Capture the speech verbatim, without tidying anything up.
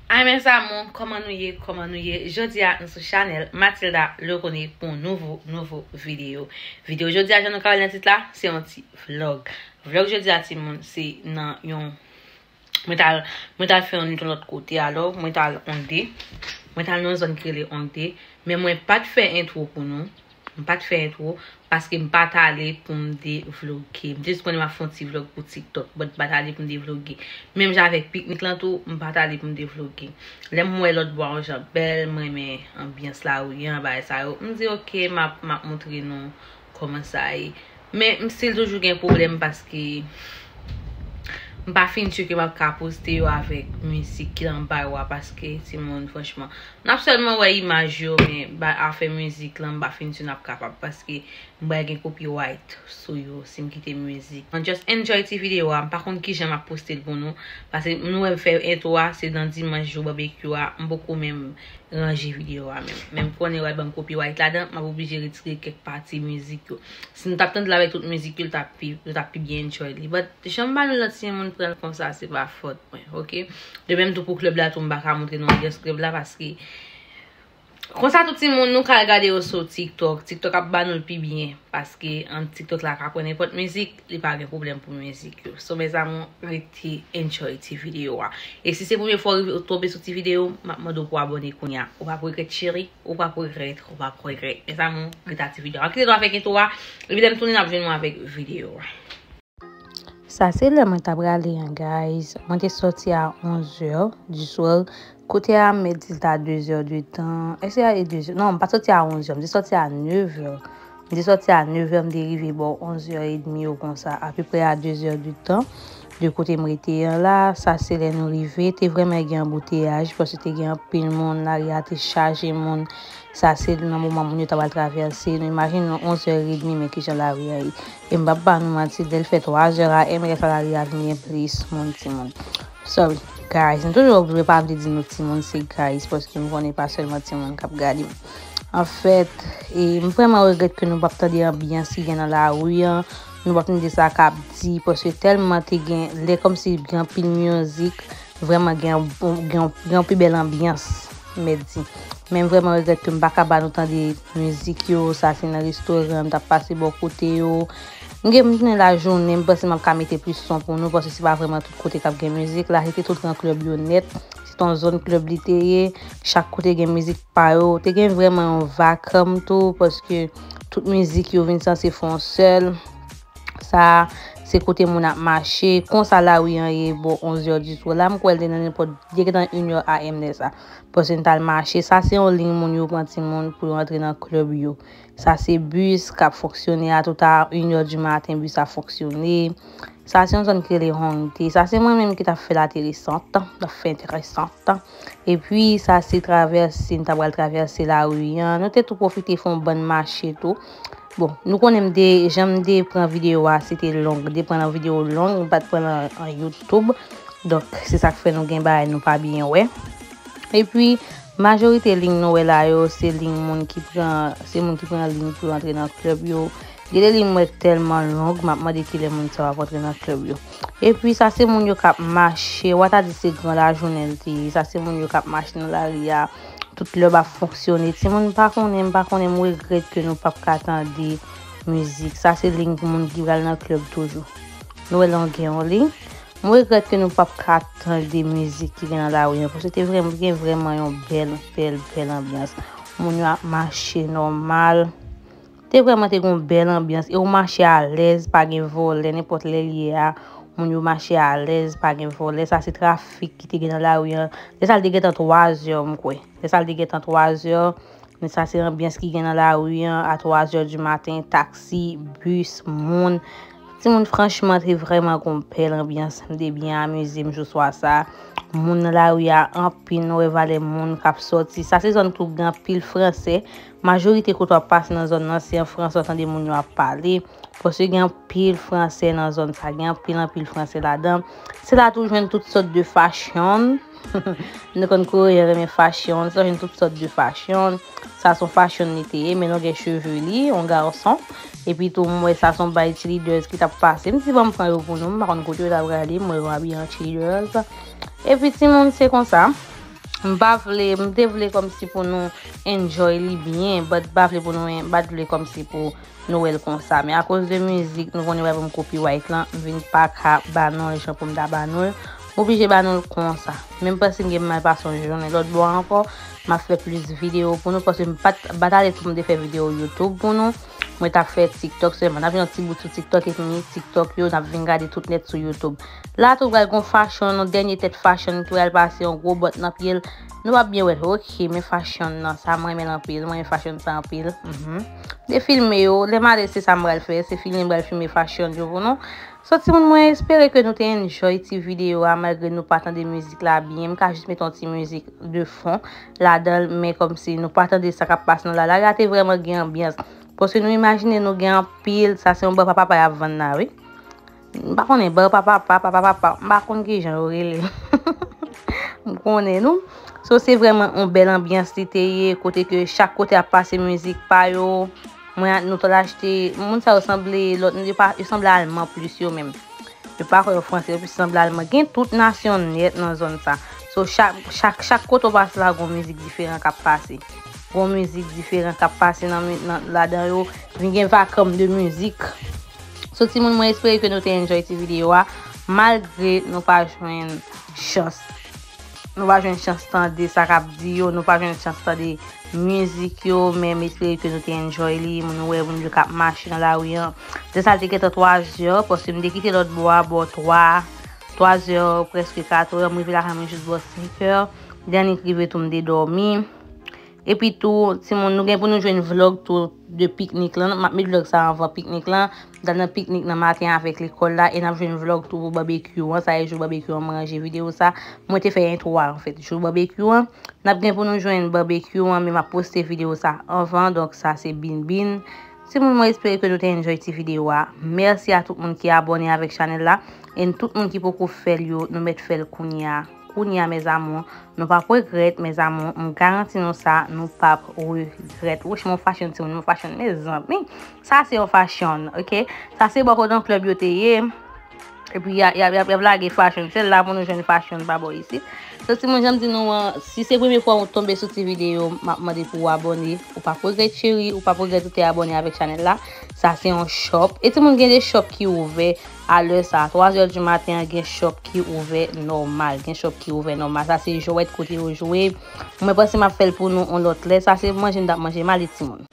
Ay, mes amours, kòman nou ye? Kòman nou ye? Jodi a, nou sou chanèl Mathilda Leconé pou yon nouvo, nouvo videyo. Videyo jodi a, jan nou ka wè nan tit la, se yon ti vlog. Vlog jodi a, timoun, se nan yon, mwen t al, mwen t al fè yon nit yon lòt kote, alò, mwen t al Hongdae. Mwen t al nan yon zòn ki rele Hongdae. Men mwen pa t fè entwo pou nou. M pa t fè entwo, paske m pa t ale pou m devloge. M te jis konnen m ap fè yon ti vlog pou TikTok, but m pa t ale pou m devloge. Menm jan avèk piknik lan tou, m pa t ale pou m devloge. Lè m wè lòt bò a yon jan bèl, m renmen anbyans lari an, bagay sa yo, m di, "Ok, m ap, m ap montre nou kòman sa ye." Men m still toujou gen pwoblèm paske m pa fin si ke m ap ka poste yo avèk mizik ki nan bay wa, paske timoun, franchman, n ap sèlman wè imaj yo, men ba, afè mizik lan, m pa fin si n ap kapab, paske m pral gen copyright sou yo si m kite mizik. An, just enjoy ti videyo a, m pa konn kijan m ap poste l pou nou, paske nou wè m fè entwo a, se nan dimanch jou babekyou a, m poko menm ranje videyo a menm. Menm konnen w al ban m copyright ladan, m ap oblije retire kèk pati mizik yo. Si nou t ap tande l avèk tout mizik yo, l t ap pi, nou t ap pi byen enjoy li. But, jan m ba nou l lan, timoun, pran l konsa, se pa fòt mwen, ok? De menm tou pou klèb la tou, m pa ka montre nou anbyans klèb la, paske konsa tou, timoun, nou ka al gade yo sou TikTok. TikTok ap ba nou l pi byen, paske an TikTok la ka pran nenpòt mizik, li pa gen pwoblèm pou mizik yo. So, mes amours, rete enjoy ti videyo a. E si se premye fwa w rive tonbe sou ti videyo, m ap mande w pou abòne kounye a. Ou p ap regrèt, cheri, ou p ap regrèt, ou p ap regrèt. Mes amours, rete ak ti videyo a. Kite nou avèk entwo a, epi lè m tounen, n ap jwenn nou avèk videyo a. Sa se lè mwen t ap prale an, guys. Mwen te sòti a onzè di swa. Kote a, m mèt di l ta dezè de tan. Èske a e dezè? Non, m pa t sòti a onzè, m te sòti a nevè. M te sòti a nevè, m te rive bò onzè edmi yo konsa, apeprè a dezè de tan. De kote m rete an la, sa se lè nou rive, te vrèman gen anbouteyaj, paske te gen anpil moun, lari a te chaje moun. Sa se nan moman moun yo t ap al travèse. Nou imajine nou onzè edmi, men kijan lari a ye. E m p ap ba nou manti, lè l fè twazè a, M R S a lari a vin gen plis moun, timoun. Sorry, guys. M toujou oblije pa vle di nou timoun, se guys, paske m konnen pa sèlman timoun k ap gade m. Anfèt, e m vrèman regrèt ke nou p ap tande anbyans ki gen nan lari an. Nou p ap tande sa k ap di, paske tèlman te gen, lè kòmsi gen anpil mizik, vrèman gen, gen, gen yon pi bèl anbyans, m mèt di. Men m vrèman regrèt ke m pa ka ba nou tande mizik yo, sa se nan restoran, m t ap pase bò kote yo. M gen m tounen lajounen, m panse m ap ka mete plis son pou nou, paske se pa vrèman tout kote k ap gen mizik. La, se te tout gran klèb yo nèt. Se t yon zòn klèb li te ye. Chak kote gen mizik pa yo. Te gen vrèman yon vakam tou, paske tout mizik yo vin sanse fè yon sèl. Sa, se kote moun ap mache. Konsa lari an ye bò onzè di swa. La, m kwè l te nan nenpòt, li te gentan inè a M N S a. Paske n t al mache. Sa, se yon liy moun yo pran timoun pou yo antre nan klèb yo. Sa, se bis k ap fonksyone a tout a inè di maten, bis ap fonksyone. Sa, se yon zòn ki rele Hongdae. Sa, se mwen menm ki t ap fè l enteresan, t ap fè enteresan. Epi, sa, se travèse, n t ap pral travèse lari an. Nou te tou pwofite fè yon bann mache tou. Bon, nou konnen m te, jan m te pran videyo a, se te long. M te pran nan videyo long, m pa t pran nan, an YouTube. Donk, se sa k fè nou gen bagay nou pa byen wè. Epi, majorite liy nou wè la yo, se liy moun ki pran, se moun ki pran liy pou yo antre nan klèb yo. Gen de liy m wè tèlman long, m ap mande kilè moun sa yo ap antre nan klèb yo. Epi, sa se moun yo k ap mache, w a ta di se gran lajounen l te ye. Sa se moun yo k ap mache nan lari a. Tout klèb ap fonksyone. Timoun, m pa konnen, m pa konnen, m regrèt ke nou p ap ka tande mizik. Sa se liy pou moun ki pral nan klèb toujou. Nou wè longè yon liy. M regrèt ke nou p ap ka tande mizik ki gen nan lari an, paske te vrèm-, gen vrèman yon bèl, bèl, bèl anbyans. Moun yo ap mache nòmal. Te vrèman te gen yon bèl anbyans. E ou mache alèz, pa gen vòlè, nenpòt lè l ye a. Moun yo mache alèz, pa gen vòlè. Sa se trafik ki te gen nan lari an. Lè sa l te gentan twazè, m kwè. Lè sa l te gentan twazè. Men sa se anbyans ki gen nan lari an. A twazè di maten, taksi, bis, moun. Timoun, franchman, te vrèman gen yon bèl anbyans. M te byen amize m jou swa sa. Moun nan lari a anpil, nou wè valè moun k ap sòti. Sa se zòn tou gen anpil fransè. Majorite kote w ap pase nan zòn nan, se an fransè w tande moun yo ap pale. Paske gen anpil fransè nan zòn sa, gen anpil, anpil fransè ladan. Se la tou w jwenn tout sòt de fashion. Nou konn koreyen renmen fashion, sa w jwenn tout sòt de fashion. Sa se yon fashion li te ye, men longè cheve li, yon gason. Epi tou, m wè sa se yon bay cheerleaders ki t ap pase. M di, "Ban m pran yo pou nou." M pa konn kote yo t ap rale, m wè yo abiye an cheerleaders. Epi timoun, se konsa. M pa vle, m te vle kòmsi pou nou enjoy li byen, but m pa vle pou nou, m pa t vle kòmsi pou nou wè l konsa. Men akoz de mizik, nou konnen w ap yon copyright lan, m vin pa ka ba nou l jan pou m ta ba nou l. M oblije ba nou l konsa. Men m panse m gen mal pase yon jounen. Lòt bò ankò, m ap fè plis videyo pou nou, paske m pa t, m pa t alèz pou m te fè videyo YouTube pou nou. Mwen t ap fè TikTok sèlman. N ap jwenn yon ti bout sou TikTok, epi TikTok yo, n ap vin gade tout nèt sou YouTube. La tou pral gon fashion, yon dènye tèt fashion ki pral pase, yon gwo bòt nan pye l. Nou p ap byen wè l. Ok, men fashion nan, sa mwen renmen l anpil, mwen renmen fashion sa anpil. Mhm. M te filme yo, lè m ale se sa m pral fè, se filme m pral filme fashion yo pou nou. So timoun, mwen espere ke nou te enjoy ti videyo a, malgre nou pa tande mizik la byen. M ka jis mete yon ti mizik de fon ladan l, men kòmsi nou pa tande sa k ap pase nan la. La, la te vrèman gen anbyans. Paske nou imajine nou gen anpil, sa se yon bò papa pa y ap vann la, wi. M pa konnen, bò papa, papa, papa, papa, m pa konn kijan yo rele. M konnen nou. So, se vrèman yon bèl anbyans li te ye, kote ke chak kote ap pase mizik pa yo. Mwen ak nou t al achte, moun sa yo sanble, lòt, yo pa, yo sanble alman plis yo menm. Yo pa kwè yo franse, yo plis sanble alman. Gen tout nasyon nèt nan zòn sa. So, chak, chak, chak kote w pase la, gon mizik diferan k ap pase. Gon mizik diferan k ap pase nan, mi- nan, ladan yo. Vin gen vakanm de mizik. So, timoun, mwen espere ke nou te enjoy ti videyo a. Malgre nou pa jwenn chans, nou pa jwenn chans tande sa k ap di yo, nou pa jwenn chans tande mizik yo, men m espere ke nou te enjoy li. Nou wè moun yo k ap mache nan lari an. Deja l te gentan twa zè, paske m te kite lòt bò a bò twa, twa zè, prèske kat è, m rive lakay mwen jis bò senk è. Dènye k rive tou, m te dòmi. Epi tou, timoun, nou gen pou nou jwenn vlog tou de piknik lan. M ap met vlog sa anvan piknik lan. M t al nan piknik nan maten avèk lekòl la e n ap jwenn vlog tou pou babekyou an. Sa e jou babekyou an, m ranje videyo sa. Mwen te fè entwo a, anfèt. Jou babekyou an, n ap gen pou nou jwenn babekyou an, men m ap poste videyo sa anvan. Donk, sa se bin bin. Timoun, mwen espere ke nou te enjoy ti videyo a. Mèsi a tout moun ki abòne avèk chanèl la. E tout moun ki poko fè l yo, nou mèt fè l kounye a. Kounye a, mes amours, nou p ap regrèt, mes amours. M garanti nou sa, nou p ap regrèt. Wouch, mon fashion, timoun, mon fashion, mezanmi. Sa se yon fashion, ok? Sa se bò kote yon klèb yo te ye. Epi, y a, y a, y a, y ap lage fashion. Se la pou nou jwenn fashion pa bò isit. So, timoun, jan m di nou an, si se premye fwa ou tonbe sou ti videyo, m ap mande pou w abòne. Ou p ap regrèt, cheri, ou p ap regrèt ou te abòne avèk chanèl la. Sa se yon shop. E timoun, gen de shop ki ouvè a lè sa. Twa zè di maten an, gen shop ki ouvè nòmal. Gen shop ki ouvè nòmal. Sa se jwèt kote yo jwe. Mwen panse m ap fè l pou nou yon lòt lè. Sa se manje m t ap manje, m ale timoun.